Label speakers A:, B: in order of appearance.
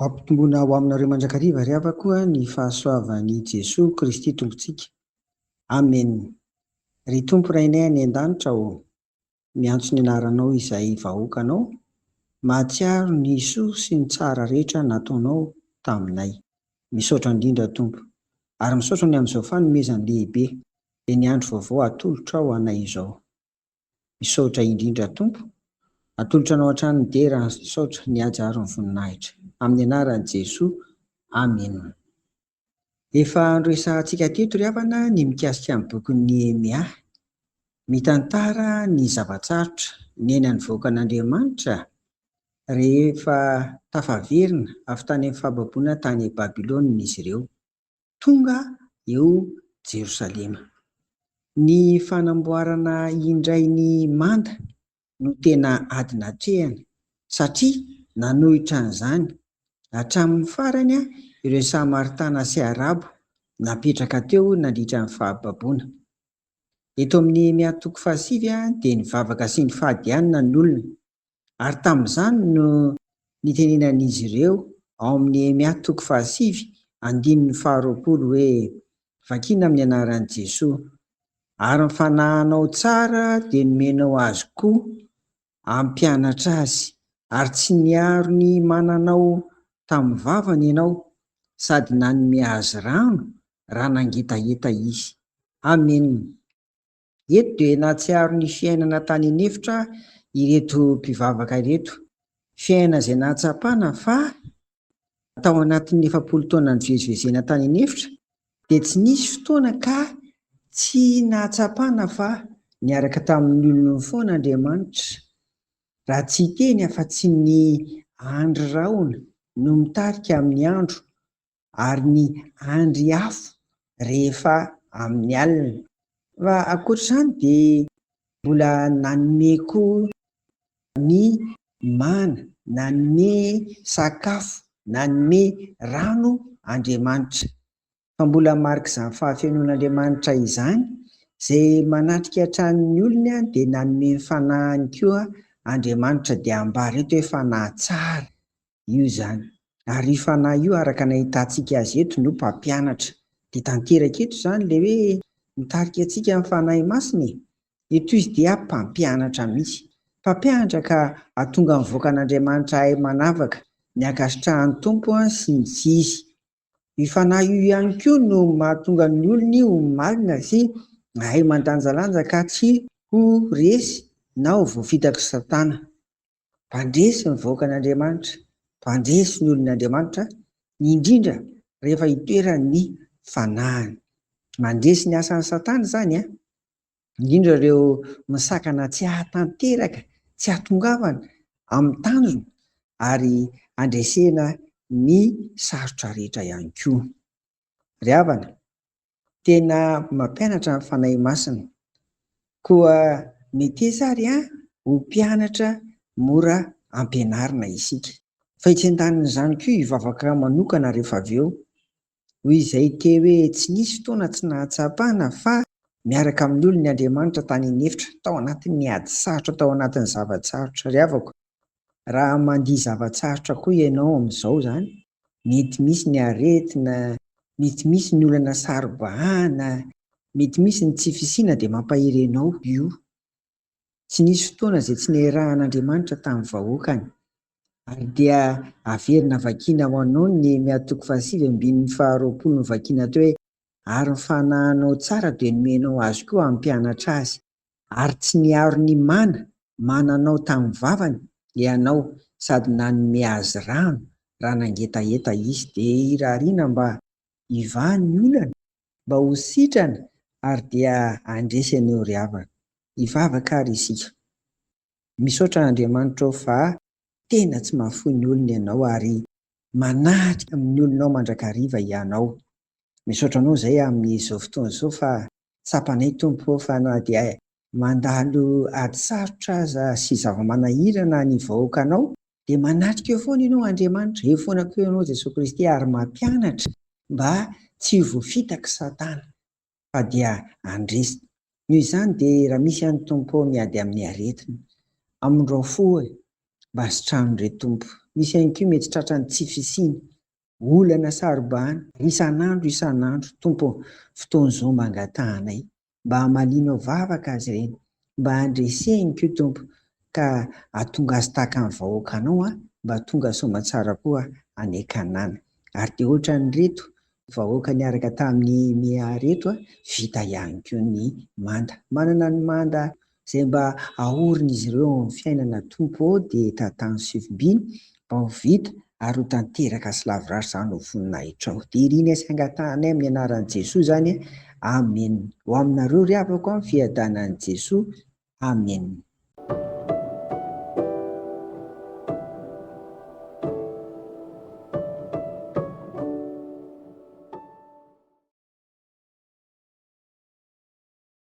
A: Ampitomboina ho aminareo mandrakariva ry havako ny fahasoavan'i Jesoa Kristy Tompontsika. Amen. Ry Tompo Rainay any an-danitra ô, miantso ny anaranao izahay vahoakanao, mahatsiaro ny soa sy ny tsara rehetra nataonao taminay. Misaotra indrindra Tompo, ary misaotra ny amin'izao fanomezana lehibe dia ny andro vaovao atolotrao anay izao. Misaotra indrindra Tompo. Atolotra Anao hatrany ny dera, ny saotra, ny haja ary ny voninahitra. Amin'ny anaran'i Jesoa. Amena. Efa noresahantsika teto ry havana ny mikasika ny bokin'i Nehemia. Mitantara ny zava-tsarotra niainan'ny vahoakan'Andriamanitra rehefa tafaverina avy tany amin'ny fahababoana tany Babylona izy ireo. Tonga eo Jerosalema. Ny fanamboarana indray ny manda no tena ady natrehana satria nanohitra an'izany hatramin'ny farany ireo Samaritana sy Arabo napetraka teo nandritra ny fahababoana. Eto amin'ny Nehemia toko fahasivy dia nivavaka sy nifady hanina ny olona Ary tamin'izany no nitenenan'izy ireo ao amin'ny Nehemia toko fahasivy andininy faharoapolo hoe, Vakina amin'ny anaran'i Jesoa. Ary ny fanahinao tsara dia nomenao azy koa hampianatra azy, ary tsy niaro ny mananao tamin'ny vavany ianao, sady nanome azy rano raha nangetaheta izy. Amena. Eto dia nahatsiaro ny fiainana tany an'efitra ireto mpivavaka ireto. Fiainana izay nahatsapana fa tao anatin'ny 40 taona nivezivezena tany an'efitra dia tsy nisy fotoana ka tsy nahatsapana fa niaraka tamin'ny olony foana Andriamanitra. Raha tsy hiteny afa-tsy ny andry rahona no mitarika amin'ny andro ary ny andry afo rehefa amin'ny alina. Fa ankoatr'izany dia mbola nanome koa ny mana, nanome sakafo, nanome rano Andriamanitra. Fa mbola marik'izany fahafenoan'Andriamanitra izany, izay manatrika hatrany ny olony dia nanome ny fanahiny koa Andriamanitra dia ambara eto hoe fanahy tsara. Io izany. Ary io Fanahy io araka ny ahitantsika azy eto no mpampianatra. Dia tanteraka eto izany ilay hoe mitarika antsika ny Fanahy Masina e! Eto izy dia mpampianatra mihitsy. Mpampianatra ka hahatonga ny vahoakan'Andriamanitra hahay manavaka ny ankasitrahan'ny Tompo sy ny tsy izy. Io Fanahy io ihany koa no mahatonga ny olony ho malina sy hahay mandanjalanja ka tsy ho resy na ho voafitak'i Satana. Mpandresy ny vahoakan'Andriamanitra, mpandresy ny olon'Andriamanitra, indrindra rehefa itoeran'ny fanahiny. Mandresy ny asan'i Satana izany an, indrindra ireo misakana tsy hahatanteraka, tsy hahatongavana amin'ny tanjona ary handresena ny sarotra rehetra ihany koa. Ry havana, Tena mampianatra ny Fanahy Masina. Koa meteza ary ho mpianatra mora ampianarina isika. Fa etsy an-danin'izany koa hivavaka manokana rehefa avy eo. Hoy izay teo hoe tsy nisy fotoana tsy nahatsapana fa miaraka amin'ny olony Andriamanitra tany an'efitra, tao anatin'ny ady sarotra, tao anatin'ny zava-tsarotra. Ry havako, raha mandia zava-tsarotra koa ianao amin'izao izany, Mety misy ny aretina, mety misy ny olana saro-bahana, mety misy ny tsy fisiana dia mampahery anao io. Tsy nisy fotoana izay tsy niarahan'Andriamanitra tamin'ny vahoakany. Ary dia averina vakiana ho anao ny Nehemia toko fahasivy ambin'ny faharoapolo novakiana teo hoe, Ary ny fanahinao tsara dia nomenao azy koa hampianatra azy. Ary tsy niaro ny mana mananao tamin'ny vavany ianao sady nanome azy rano raha nangetaheta izy. Dia irariana mba hivaha ny olana, mba ho sitrana ary dia handresy an'io ry havana. Hivavaka ary isika. Misaotra Andriamanitra ô fa tena tsy mahafoy ny olona ianao ary manatrika amin'ny olonao mandrakariva ianao. Misaotra anao izay amin'izao fotoana izao fa tsapanay Tompo ô fa na dia mandalo ady sarotra aza sy zava-manahirana ny vahoakanao dia manatrika eo foana ianao Andriamanitra, eo foana koa ianao Jesoa Kristy ary mampianatra mba tsy ho voafitak'i Satana fa dia handresy. Noho izany dia raha misy any Tompo ô miady amin'ny aretina, amondrao fo e, mba sitrano re Tompo. Misy ihany koa mety tratran'ny tsy fisiana, olana saro-bahana isan'andro isan'andro. Tompo ô, fotoana izao mba angatahanay mba hamalianao vavaka azy ireny, mba handreseny koa Tompo ka hahatonga azy tahaka ny vahoakanao mba tonga soamantsara koa any Kanana. Ary dia ohatran'ireto vahoaka niaraka tamin'i Nehemia ireto, vita ihany koa ny manda. Manana ny manda izay mba aorin'izy ireo ao amin'ny fiainana Tompo ô, dia tantano sy vimbino mba ho vita ary ho tanteraka sy lavorary izany ho voninahitrao. Dia irina sy angatahanay amin'ny anaran'i Jesoa izany. Amen. Ho aminareo ry havako ny fiadanan'i Jesoa. Amen.